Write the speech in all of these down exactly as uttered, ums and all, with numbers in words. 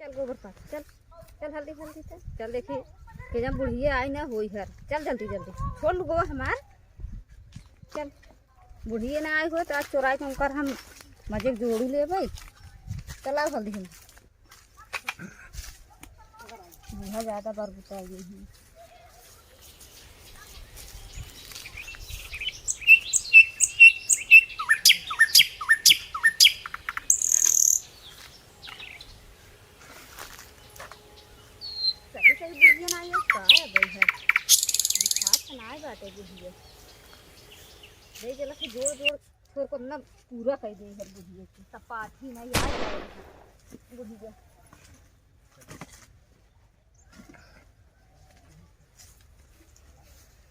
चल गोबर पाथ, चल, चल हल्दी, हल्दी, चल, चल देखी कि जब बुढ़िया आई ना होई हर, चल जल्दी, जल्दी, छोड़ लू गोबर हमार, चल, बुढ़िया ना आई हो तो आज चोराई के उनकर हम मजे के जोड़ू लेबै, चल आओ हल्दी, हल्दी। बूढ़ा ज्यादा बरगुता गई है। सही सही बुढ़िया ना आइए, का है भाई है? दिखात तो ना आए बाटे बुढ़िया। दे जला से जोड़ जोड़ छोर को ना पूरा कर दे है बुढ़िया की। तब पाथी ना याद आए बुढ़िया।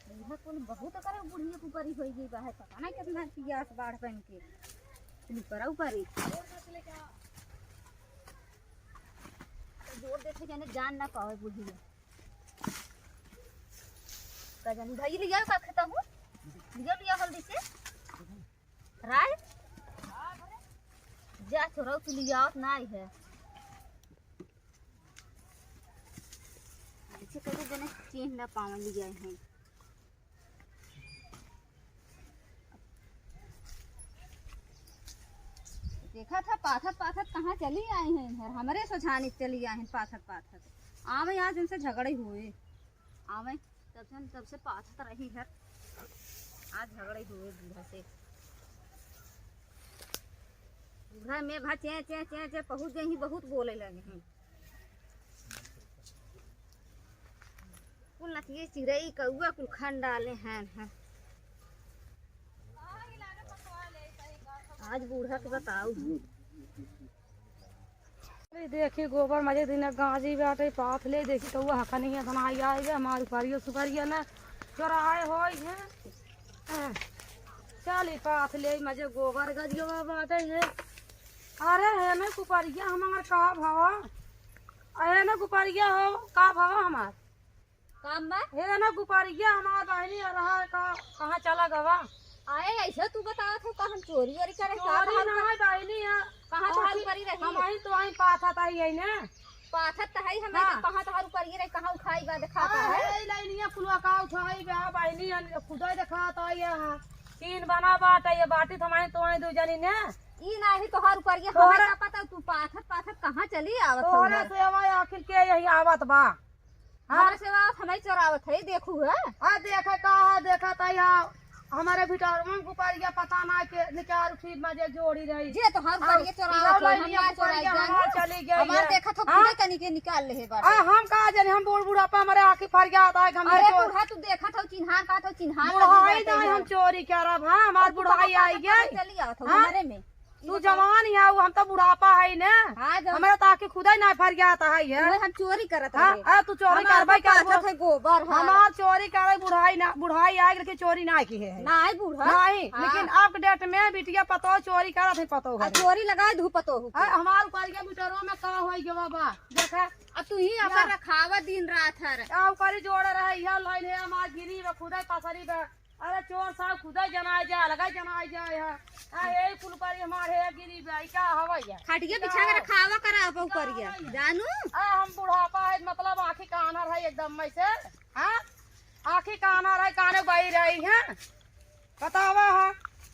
बुढ़ा कुल बहुत करे बुढ़िया के ऊपर ही होई गई बा है, पता ना कितना पियास बाढ़ बन के ऊपर ऊपर ही। जोर देखे जाने जान ना पावे बुढ़िया। का जानी भाई लिया का खाता हूँ, लिया लिया हल्दी से राय जा छोरा तू लिया ना आई है। ऐसे कैसे जने चीन ना पावन लिया है। देखा था पाथत पाथत कहाँ चली आई हैं इधर, हमरे सोझानी चली आई हैं पाथत पाथत। आवे आज उनसे झगड़े हुए, आवे तब से, तब से पाथत रही है। आज झगड़े हुए बूढ़ा से, बूढ़ा में भा चें चें चें चें पहुँच गई, बहुत बोले लगे हैं। कुल नतिये चिरई कौआ कुल खान डाले हैं, हैं। आज बूढ़ा के बताऊ। अरे देखी गोबर मजे दिन गाजी बाटे पाथ ले, देखी कौआ हकनिया बनाई आए गे, हमार उपरिया सुपरिया ना चोराए होई है। चल ई पाथ ले मजे गोबर गजिया बाटे है। अरे हे ना कुपरिया हमार का भवा, अरे ना कुपरिया हो का भवा हमार। काम बा? हे ना गुपरिया हमार बहिनी आ रहा है, का, कहाँ चला गवा? आए, ऐसे तू बतावत हो, का हम चोरी वोरी करे, का चोरी बात ना बा? है बहिनी, है। कहाँ तोहार आखिर उपरी रही? हम आई तो आई पाथत आई है ना। पाथत त है हमें, हाँ। तो कहाँ तोहार उपरी रही, कहाँ उठाई बा, दिखाता हाँ, है? ए लाइनिया कुलवा का उठाई बा, बहिनी, अन-, खुदा दिखाता है, हाँ। तीन बना बाटे, ये बाटी तो हम आई तो आई दो जनी ने। ई नाही तोहार उपरिया, तोहरा हमें का पता, तू पाथत, पाथत कहाँ चली आवत हो तोहरा घर? सेवा आखिर के यही आवत बा? हाँ? हमरा सेवा आवत, हमें चोरावत है, देखू है? आ, देखे का है, देखा ता यहाँ हमारे भिटरवन गुपरिया पता ना के निकार उठी मजे जोड़ी रही। जे तोहार हाँ, उपरिया चोरावत है, हम ना चोराई जानू। हमार चली गई हमार है। देखा था, हाँ? खुदे कनी के निकाल ले है बाटे। आ, हम का जानी, हम बूढ़ बुढ़ापा हमारे आँखी फरिया आता है, हम अरे चोर बूढ़ा, तू देखा था, चिन्हार का था, चिन्हार बुढ़ाई नहीं, हम चोरी करब, हाँ, हमार बुढ़ाई आई गई। चली आवत हो हाँ? हमारे में। तू जवान ही हऊ, हम तो बुढ़ापा है ने। हाँ, जब हमरा तो आँखी खुदा ही ना फरियात है ये। उहे हम चोरी करत हाँ, रहे। आ, तू चोरी हमार करबे तो करबो। पाथत है गोबर, हाँ। हमार चोरी करे बुढ़ाई ना, बुढ़ाई आए लेकिन चोरी ना की है। ना है बूढ़ा। नहीं, हाँ। लेकिन अब के date में बिटिया पतो चोरी करत है पतो आ, है। चोरी लगाए धू पतो हो के। हाँ, हमार ऊपर के बिटरो में का होई गे बाबा। देखा। अब तू ही अपन रखावा दिन रात हर। आ, ऊपर ही जोड़ रहे, यह लाइन है हमार गिरी बा, खुदा पसरी बा। अरे चोर साहब खुदा जनाए जाए, अलगा जनाए जाए है। आ, ए कुल पर हमार है गिरी भाई, का हवा या? खटिया बिछा के रखावा करा अब ऊपर या। जानू? आ, हम बुढ़ापा है, मतलब आँखी कानर है एकदम में से। हाँ? आँखी कानर है, काने बही रही है। बतावा है।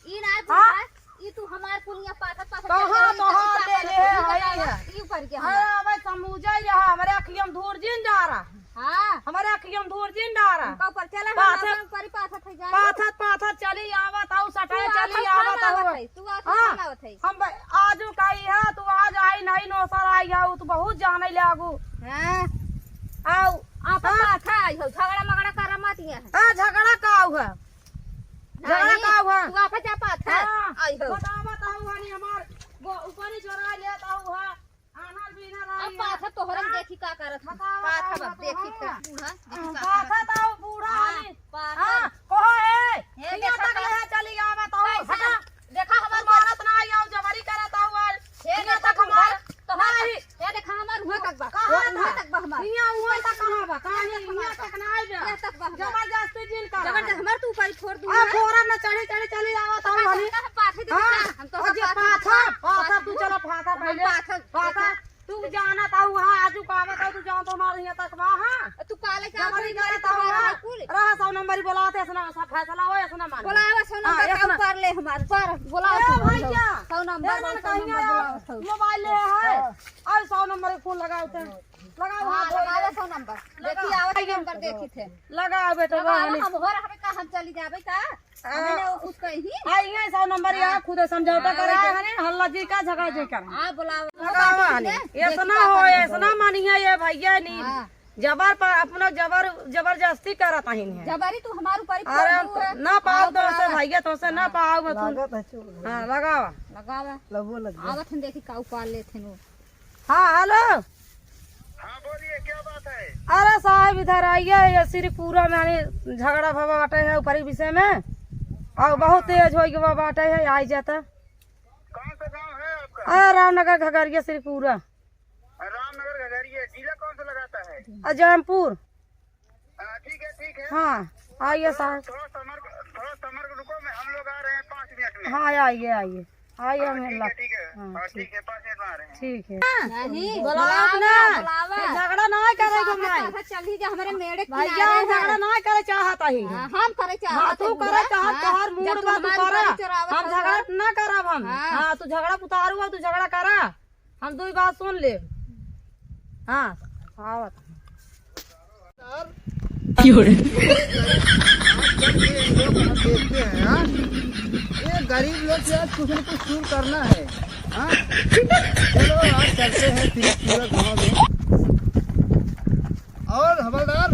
ई ना हाँ? बुढ़ा, ई तू हमार पुनिया पाथत पाथत कहाँ चल रही, तोहार तू ले का ले करत है, तू है बतावा? ये। ई ऊपर के हाँ, हमार। अबे समूजा ही रहा, हमरे अखियम धूर जिन जा रहा। हाँ। हमरे अखियम धूर जिन जा रहा। उनका ऊपर चला, हम पाथत, अपने ऊपर ही पाथत है जाए। पाथत, पाथत चली आवत हऊ, सटाए तू चली आथत आवत खाना हऊ। आवत है, तू आथत हाँ। खाना आवत है। हम ब-, आजू का ही है, तू आज आई नहीं, नौसर आई है, तू बहुत जाने लागू। हाँ। आओ। आप हाँ। पाथा आई हो, झगड़ा मगड़ा कर मत यहाँ। हाँ, झगड़ा का हुआ? झगड़ा नहीं, का हुआ? तू आप जा पाथा हाँ। आई हो। बतावत हऊ हनी हमार गो-, ऊपर ही जोरा लेत हऊ हा। आनर बीनर अब आई पाथा है। तोहरम हाँ। देखी का करत है। बतावत पाथा हऊ बा, देखी का। बूढ़ा, देखी का पाथा करत है। तो बूढ़ा हाँ, हनी। पाथा। हाँ, कहो ए, हे हियाँ देखा तक तो। ले चली आवत हऊ। कैसा? हटा। देखा हमार तू मानत ना आई, आओ जबरी करत हऊ आज। हे हियाँ देखा तक हमार तोहार नहीं। ये देखा हमार हुआ तक बा। कहाँ हुआ बा? तक बा हमार। हियाँ हुआ तक कहाँ बा? कहाँ हियाँ हियाँ तक बा? तक ना आई बा। हियाँ तक बा हमार। जबरदस्ती जिन कर। जबरदस्ती हमार तू ऊपर ही छोड़ दूँ आ, मैं। फोरम ना चढ़ी चढ़ी चली आवत हऊ तो हनी। हम पाथे देखी हाँ? का? हम तो और हम जे पाथे पाथा, देखी का? पाथा तू चलो पाथा हम पहले। पाथा पाथा। देखी। तू जाना था वहाँ यहाँ तक बा, हाँ। तू काले का जबरी करे तो हमारा हमारा कुल। रहा सौ नंबर ही बोलावत है, ऐसा ना, ऐसा फैसला हो, ऐसा ना मानो। बोलावा सौ हाँ, नंबर का ऐसा ना। ऊपर ले हमार, पर बोलावा ए तू, भैया, सौ नंबर, ए ना, सौ कहीं नंबर आया, बोलावा सौ। मोबाइल ले है, हाँ। और सौ नंबर के फोन लगाओ तो। लगाओ, हाँ, हाँ, लगावा बोल। सौ नंबर। लगाओ। देखी, आवत है नंबर देखी थे। लगाओ बेटा, लगावा, वहाँ हम हो रहा है का, हम चली जाबे का? आ, हमें ना कुछ कही। आ, ये सौ नंबर हाँ। यहाँ खुद समझौता हाँ, करे के हाँ। हने, हल्ला जी का झगड़ा जी का। हाँ, बोलाओ। लगावा हने। देखी ऐसा ना का हो, करे। ऐसा ना मानिए ये भैया नहीं। हाँ। जबर पर अपना जबर, जबरदस्ती करत आहिन है। जबरी तू हमार ऊपर ही अरे फोड़ हम दू तो है। ना पाओ हाँ, तो से बोलावा। भैया तो से ना हाँ। पाओ तू। लागत है चोर। हाँ, लगावा। लगावा। लबो लग गया। आवत हम देखी का उपाल लेत हैं वो। हाँ, हेलो। हाँ, बोलिए, क्या बात है? अरे साहब, इधर आइए, ये श्रीपुरा में यानी झगड़ा भवा बाटे है ऊपरी विषय में, और बहुत तेज हो गया बाटे है, आई जाता। कौन सा गांव है आपका? अरे रामनगर घगरिया श्रीपुरा। रामनगर घगरिया, जिला कौन सा लगाता है? अजैमपुर। हाँ, ठीक है, ठीक है। हाँ, आइए थोड़ा, साहब। थोड़ा समर, थोड़ा समर को रुको, मैं, हम लोग आ रहे हैं पाँच मिनट में। हाँ, आइए, आइए, आइए, हाँ, हम ठीक ला-, है, ठीक है। हाँ, हाँ, ठीक। ठीक है, पाँच मिनट में आ रहे हैं। ठीक है। नहीं, बोलाओ बोलाओ ना, ना। बोलाओ। ये झगड़ा ना करे के भाई। चली जा, हमारे मेड़े भैया, किनारे हम है। झगड़ा ना करे चाहत ही। हाँ, हम करे चाहत हाँ, तू ही करे पूरा। चाहत, हाँ, तोहार जब मूड तू बा, तू हमारे करा। ऊपर चोरावत हम हो। झगड़ा ना करब हम। हाँ। हाँ, तू झगड़ा उतारू, तू झगड़ा करा। हम दुई बात सुन ले। हाँ, आवत। यार, क्यों रे? आजकल ये लोग आप देखते हैं, हाँ? ये गरीब लोग से आज कुछ न कुछ शुरू करना है, हाँ? चलो, आज चलते हैं फिर पूरा गाँव में। और हवलदार,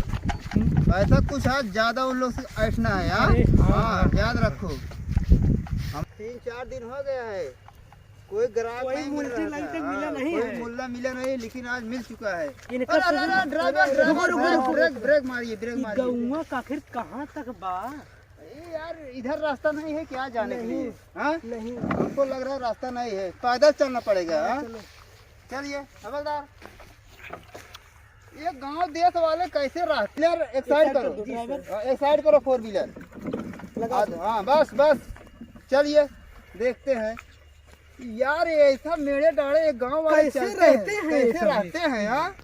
पैसा कुछ आज ज्यादा उन लोग से ऐंठना है, हाँ? अरे, हाँ, हाँ, हाँ। याद रखो। हम तीन चार दिन हो गया है, कोई ग्राहक कोई नहीं मिल मुल्ला रहा नहीं था। तो मिला हाँ, नहीं कोई है। मुल्ला मिला नहीं, लेकिन आज मिल चुका है। इनका अरे, अरे, सुबह अरे, ड्राइवर, रुको, ड्राइवर, रुको, ड्राइवर, रुको। ब्रेक, ब्रेक मारिए, ब्रेक ये मारिए। गौवा का आखिर कहाँ तक बा? ये यार, इधर रास्ता नहीं है क्या जाने के नहीं, लिए? हाँ? नहीं। हमको लग रहा है रास्ता नहीं है, पैदल चलना पड़ेगा, हाँ, हाँ? चलो। चलिए, हवलदार। ये गांव देश वाले कैसे रहते हैं? यार, एक एक साइड साइड करो। कर दो, ड्राइवर। हाँ, एक साइड करो फोर व्हीलर। लगा आज, दो। हाँ, बस, बस। चलिए, देखते हैं। यार, ये ऐसा मेड़े डाड़े, ये गांव वाले कैसे चलते हैं? रहते हैं ये कैसे सब? रहते हैं, हाँ?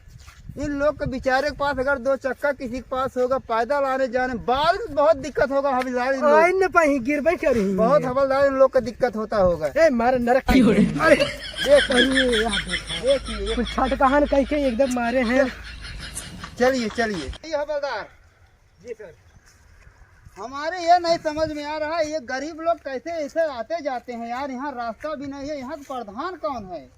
इन लोग के बेचारे के पास अगर दो चक्का किसी के पास होगा, पैदल आने जाने, बारिश में बहुत दिक्कत होगा हवलदार इन लोग। आइन न पाई, गिरबे करी। बहुत हवलदार इन लोग का दिक्कत होता होगा। ए, मारे नरक की। अरे, देख, अरे, यहाँ देखो। देखिए, ये कुछ छटकहन कह के एकदम मारे हैं। चलिए, चलिए। ये हवलदार। जी सर। हमारे ये नहीं समझ में आ रहा है, ये गरीब लोग कैसे ऐसे आते जाते हैं यार, यहाँ रास्ता भी नहीं है, यहाँ का प्रधान कौन है?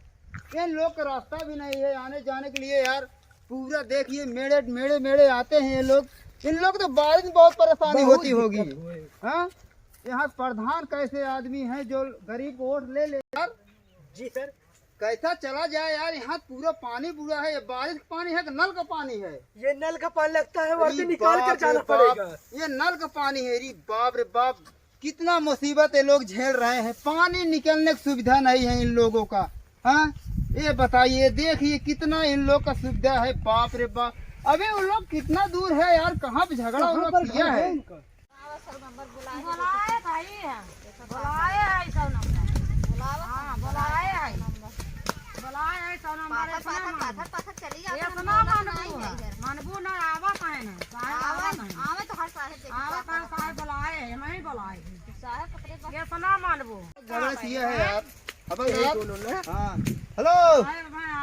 इन लोग का रास्ता भी नहीं है आने जाने के लिए यार। पूरा देखिए मेड़े, मेड़े, मेड़े आते हैं ये लोग। इन लोग तो बारिश में बहुत परेशानी बहुत होती होगी। दिक्कत हुए। हाँ, यहाँ प्रधान कैसे आदमी है जो गरीब को वोट ले ले यार? जी सर। कैसा चला जाए यार, यहाँ पूरा पानी पूरा है। ये बारिश का पानी है कि नल का पानी है? ये नल का पानी लगता है, वहाँ से अरे निकाल कर बाप रे जाना बाप, पड़ेगा। ये नल का पानी है। अरे बाप रे बाप, कितना मुसीबत ये लोग झेल रहे हैं, पानी निकलने की सुविधा नहीं है इन लोगों का। हाँ, ये बताइए, देखिए कितना इन लोग का सुविधा है, बाप रे बाप। अबे उन लोग कितना दूर है यार, कहाँ पे झगड़ा उन कहाँ लोग पर किया घर है है? इनका? बोलाए भाई है, बोलाए है सौ नंबर। हाँ, बोलाए है। बोलाए है सौ नंबर, पाथर, इतना पाथर, मानबू। पाथर, पाथर चली जात है, इतना बोलत मानबू नहीं है है। इधर। मानबू ना, आवत है ना, साहेब आवत आवत है। आवे तो हर साहेब देखी आवत का है, करत साहेब है। बोलाए है, नहीं बोलाए है। साहेब पकड़े बस। इतना मानबू। गलत ये है यार। हवलदार। हाँ। हेलो।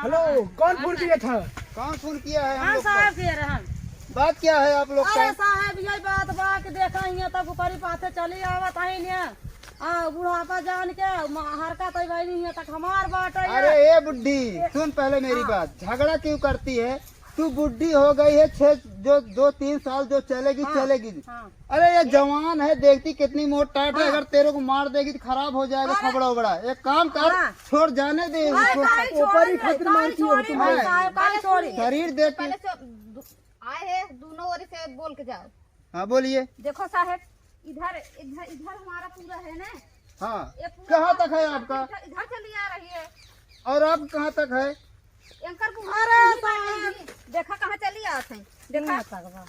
हेलो, कौन फोन किया था? कौन फोन किया है हम हाँ, लोग का? साहब किया रहे हम। बात क्या है आप लोग का? अरे साहब, यही बात बा कि देखा हियाँ तक ऊपरी पाथे चली आवत है ने। आ, बुढ़ापा जान के म-, हरकत है भाई, हियाँ तक हमार बाटे। अरे ए बुड्ढी, सुन पहले मेरी हाँ। बात। झगड़ा क्यों करती है? तू बुड्ढी हो गई है, छह, जो दो तीन साल जो चलेगी, हाँ, चलेगी। हाँ। अरे ये जवान है, देखती कितनी मोट टाट है, हाँ। अगर तेरे को मार देगी तो खराब हो जाएगा अरे। खबड़ा उबड़ा। एक काम कर, हाँ। छोड़ जाने दे अरे इसको। काहे ऊपर ही छोड़ी, खतरनाक काहे की होती छोड़ी, है। काहे छोड़ी? शरीर देख के पहले से दु-, आए हैं, दोनों ओर से बोल के जाओ। हाँ, बोलिए। देखो साहेब, इधर, इधर, इधर हमारा पूरा है ना। हाँ। ये पूरा कहाँ तक है आपका? इधर, इधर चली आ रही है। और आप कहाँ तक है? एंकर को अरे नहीं साहब। काटेंगे। देखा कहाँ चली आत है। देखा। यहाँ तक बा।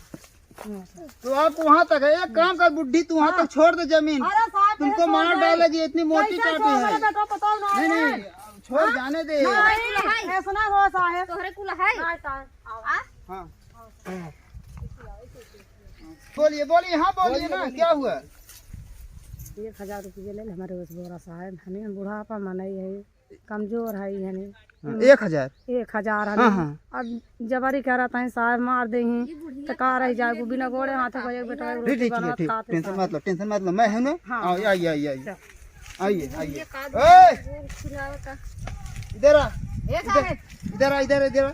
तो आप वहाँ तक है, एक काम कर बुड्ढी, तू वहाँ हाँ। तक छोड़ दे जमीन। अरे साहब, तुमको ये मार छोड़ दे। डालेगी, इतनी मोटी कैसे टाटी छोड़ है। दे, बेटा, बताओ ना नहीं, है। नहीं, छोड़ हाँ? जाने दे। नहीं, ऐसा ना हो साहब। तोहरे कुल है। नहीं साहब, आओ। आ? हाँ। बोलिए, बोलिए, हाँ, बोलिए ना, क्या हुआ? एक हजार रुपये ले ले हमारे उस बोरा साहब, हमें बुढ़ापा मनई है, कमजोर है, हमें हाँ, एक हजार। एक हजार हमें। हाँ, हाँ। अब जबरी करत हैं साहब, मार देही तो का रह जाए, बिना गोड़े हाथे को एक बेटा एक ठीक, रोटी ठीक, ठीक, बनात ठीक। खाते टेंशन साहब। मत लो, टेंशन मत लो, मैं हूँ ना। हाँ। आओ, आइए, आइए, आइए। अच्छा। आइए, आइए। ये का ओए! दूध खुलावता? इधर आ। ए इधर, साहब। इधर आ, इधर, इधर आ।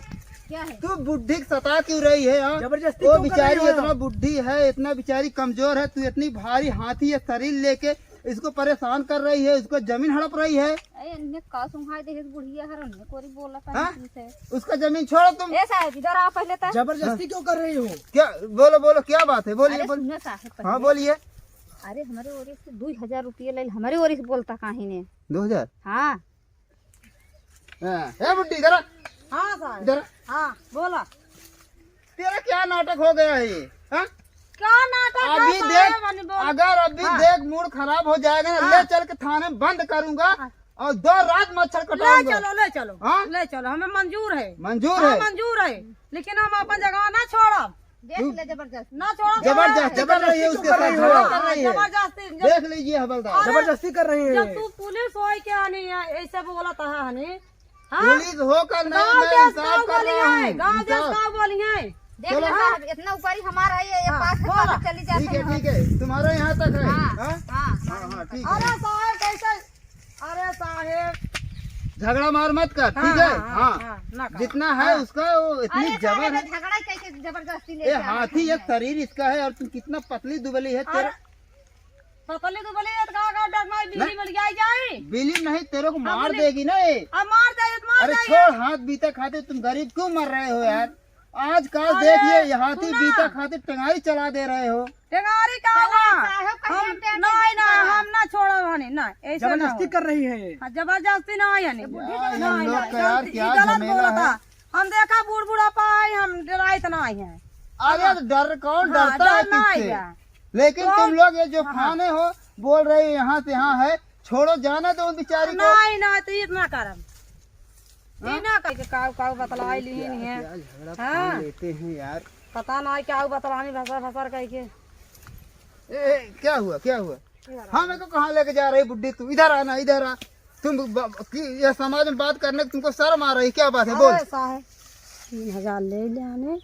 क्या है? तू बुढ़ी के सता क्यों रही है, हाँ? जबरदस्ती वो क्यों कर रही बेचारी हो? इतना बुढ़ी है, इतना बेचारी कमजोर है, तू इतनी भारी हाथी है शरीर लेके, इसको परेशान कर रही है, इसको जमीन हड़प रही है। अरे, इनने का सुंघाई दे, बुढ़िया हर उनने कोरी बोला था हाँ? तुमसे। उसका जमीन छोड़ो तुम। ए साहब, इधर आओ पहले तो। जबरदस्ती क्यों कर रही हो? क्या, बोलो, बोलो, क्या बात है? बोलिए, अरे, बोलिए। सुनो साहब, हाँ, पहले। बोलिए। अरे, हमारे ओरी से दो हजार रुपये ले, हमारे ओरी से बोलता काहे ने? दो हजार? हाँ। हाँ, ए बुड्ढी, इधर आ। हाँ साहब। इधर आ। हाँ, बोला। तेरा क्या नाटक हो गया है ये? हाँ? क्या नाटक है अभी साहब, देख, मनी बोल। अगर अभी हाँ। देख मूड खराब हो जाएगा ना, हाँ। ले चल के थाने में बंद करूंगा हाँ। और दो रात मच्छर ले कटाऊंगा। चलो, ले चलो, हाँ? ले चलो, हमें मंजूर है। मंजूर हाँ, है? मंजूर है, लेकिन हम अपन जगह ना छोड़ब। देख तू ले जबरदस्त। ना छोड़ब, जबरदस्त, जबरदस्त कर रही है उसके साथ, जबरदस्ती कर रही हो। झगड़ा कर रही है। जबरदस्ती, जब देख लीजिए हवलदार। अरे, जबरदस्ती कर रही है। जब तू पुलिस होई के आनी है, ऐसे बोलत है हनी, हाँ? पुलिस होकर नहीं, गाँव मैं देश इंसाफ का कर बोली रहा है, हूँ, गाँव देश इंसाफ। का बोली है। देख चलो। ले साहब, इतना ऊपरी हमारा ये, ये हाँ, पास है, बोला। पास चली जाती ठीक है, है। ठीक है, तुम्हारा यहाँ तक है। हाँ, हाँ? हाँ, हाँ, हाँ, ठीक है। अरे साहब, कैसे? अरे साहब। झगड़ा मार मत कर, हाँ, ठीक है? हाँ, हाँ, हाँ। हाँ, ना कर। जितना है हाँ। उसका, वो इतनी अरे साहब, जबर है। झगड़ा कैसे जबरदस्ती ये लेके आ हाथी रहे एक हैं? शरीर इसका है और तुम कितना पतली दुबली है, अरे, तेरा पतली दुबली है, तो का, का डर माई बिल्ली ना। बन के आई जाई? बिल्ली नहीं, तेरे को हाँ, मार बोले। देगी ना ये। अब मार जाए, तो मार अरे जाए। छोड़, हाथ बीता खाते तुम गरीब क्यों मर रहे हो यार? आजकल अरे, देखिए, ये हाथी सुना। बीता खातिर टेंगारी चला दे रहे हो। टेंगारी का चला, ना? साहब, कहीं हम हम टेंगारी नहीं, ना, चला। हम ना छोड़ा हनी, ना, ऐसे ना जबरदस्ती हो। कर रही है ये। हाँ, जबरदस्ती ना है यानी। ये बुढ़ी यार, ना, इन लोग ना, का यार गलती, क्या ये गलत झमेला बोला है। था। हम देखा बूढ़ बुढ़ापा आई, हम डराइत ना आई हैं। अरे, हाँ। तो डर कौन हाँ, डरता है डर ना आई किससे? है। लेकिन कौन? तुम लोग ये जो हाँ, हाँ। खाने हो, बोल रहे हो यहाँ से यहाँ है, छोड़ो, जाने दो उन बेचारी को। नहीं, नहीं, तो ये ना करम। हाँ? ये ना करके काऊ, काऊ बतलाई ली क्या, नहीं है। क्या झगड़ा हाँ। कर लेते हैं यार। पता नहीं क्या बतलानी भसर भसर कह के। ए, ए, क्या हुआ, क्या हुआ? इधर आ। हाँ, मेरे को कहाँ लेके जा रही बुड्ढी तू? इधर आ ना, इधर आ। तुम ब-, ब-, कि यह समाज में बात करने की तुमको शर्म आ रही, क्या बात है? बोल। अरे साहब, तीन हजार ले ले आने,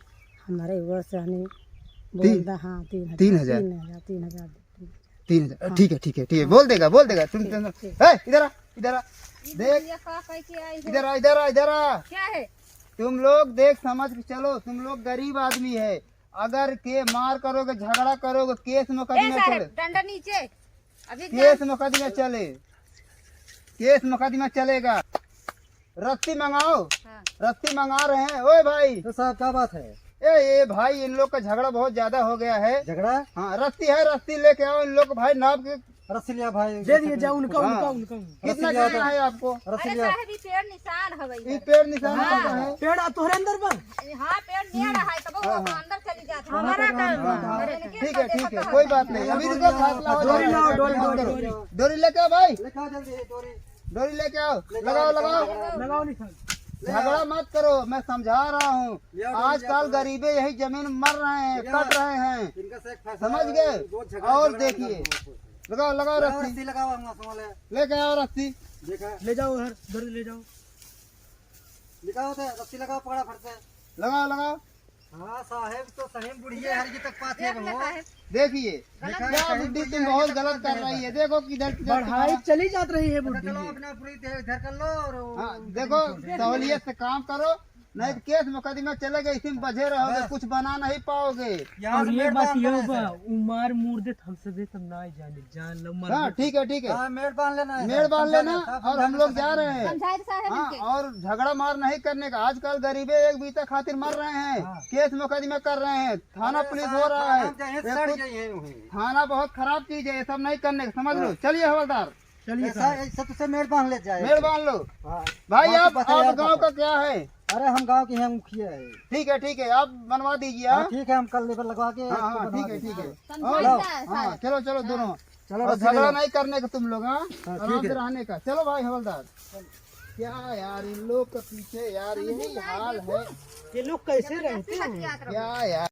हमारे ओर से हमें बोल तीन? दा, हाँ, तीन हजार, तीन हजार? तीन हजार, तीन हजार दे। तीन हजार, हाँ। ठीक है, ठीक है, ठीक है, हाँ। बोल देगा, बोल देगा। तुम, ठीक, तुम, ठीक। ए, इधर आ, इधर आ। ये देख, बुढ़िया का कह के आई हो? इधर आ, इधर आ, इधर आ। क्या है? तुम लोग देख समझ के चलो, तुम लोग गरीब आदमी है। अगर के मार करोगे, झगड़ा करोगे, केस मुकदमा ए साहब, चले। डंडा नीचे। अभी केस जान- मुकदमा चले, केस मुकदमा चलेगा। रस्सी मंगाओ, हाँ। रस्सी मंगा रहे हैं। ओए भाई। तो साहब, क्या बात है? ए, ये भाई, इन लोग का झगड़ा बहुत ज्यादा हो गया है। झगड़ा? हाँ, रस्सी है, रस्सी लेके आओ इन लोग को भाई, नाप के। रस्सी लिया भाई, दे दिए, जाओ उनका, हाँ। उनका, उनका। कितना रस्सी लिया देना था। है आपको? रस्सी अरे लिया। साहब, ये पेड़ निशान हवे ये इधर। पेड़ निशान हाँ। कहाँ है? पेड़ आ तोहरे अंदर बा? हाँ, पेड़ नियर है, तब वो हाँ, हाँ। अंदर चली जात है। हमारा काम बा। हाँ, हाँ। ठीक है, ठीक है, कोई बात नहीं। अभी रुको, फैसला हो जाएगा। डोरी लाओ, डोरी, डोरी, डोरी। डोरी लेके आओ भाई। लेके आओ जल्दी, डोरी। डोरी लेके आओ, लेके आओ, लगाओ, लेके आओ, लगाओ। लगाओ निशान। ले आओ। झगड़ा मत करो, मैं समझा रहा हूँ। ले आओ, डोरी ले आओ। आजकल गरीबे यही जमीन मर रहे हैं, ले आओ। कट रहे हैं। इनका से एक फैसला समझ गए? रोज झगड़ा, और झगड़ा, देखिए। झगड़ा। लगाओ, लगाओ लगाओ रस्सी। रस्सी, लगाओ, हम समझ ले। लेके आओ रस्सी। देखा। ले जाओ घर, घर ले जाओ। लगाओ तो रस्सी लगाओ, पकड़ा फट से। लगाओ, लगाओ। हाँ साहेब, तो सही में बुढ़िया हर की तक पाथे देख ले हो। साहेब। देखिए, देखा क्या है, बुड्ढी, तुम बहुत गलत कर रही है। देखो किधर, किधर बढ़ाई तुम्हारा चली जात रही है तो बुड्ढी। चलो अपना पूरी देह इधर कर लो और हाँ, उनको देखो, छोड़ दो। सहूलियत से काम करो, नहीं तो केस मुकदमा चलेगा, इसी में बझे रहोगे, बस। कुछ बना नहीं पाओगे। यहाँ और से ये मेड़ बात बांध ये देना बा, है। उमार मूड़ दे, हम सब ये सब ना जाने, जान लो, मर हाँ, लो। ठीक है, ठीक है। हाँ, मेड़ बांध लेना है, मेड़ बांध समझा लेना, दे, साहब, और हम लोग जा रहे हैं। समझाए साहब हाँ, इनके। और झगड़ा मार नहीं करने का। आजकल गरीबे एक बीता खातिर मर रहे हैं, हाँ। केस मुकदमा कर रहे हैं, थाना अरे पुलिस साहब, हो रहा है। थाना जाइए, ये सड़ कुछ जाइए वहीं। थाना बहुत खराब चीज है, ये सब नहीं करने का, समझ लो। हाँ। चलिए हवलदार। चलिए ऐसा, साहब। ऐसा तो से मेड़ बांध ले जाए। मेड़ बांध लो। हाँ। भाई, बाकी आप, बताइए आप आप गांव का बताओ। क्या है? अरे, हम गांव के हैं, मुखिया है। ठीक है, ठीक है, आप बनवा दीजिए, हाँ, हाँ। ठीक है, हम कल लेबर लगवा के हाँ, इसको हाँ, बनवा ठीक है, देंगे। ठीक है। समझाइए और, साहब। हाँ, चलो, चलो, हाँ। दोनों। चलो, और रस्सी ले झगड़ा लो। नहीं करने का तुम लोग, हाँ? हाँ, आराम ठीक से है। रहने का। चलो भाई हवलदार। क्या यार, इन लोग के पीछे यार यही हाल है। ये लोग कैसे रहते हैं? क्या यार।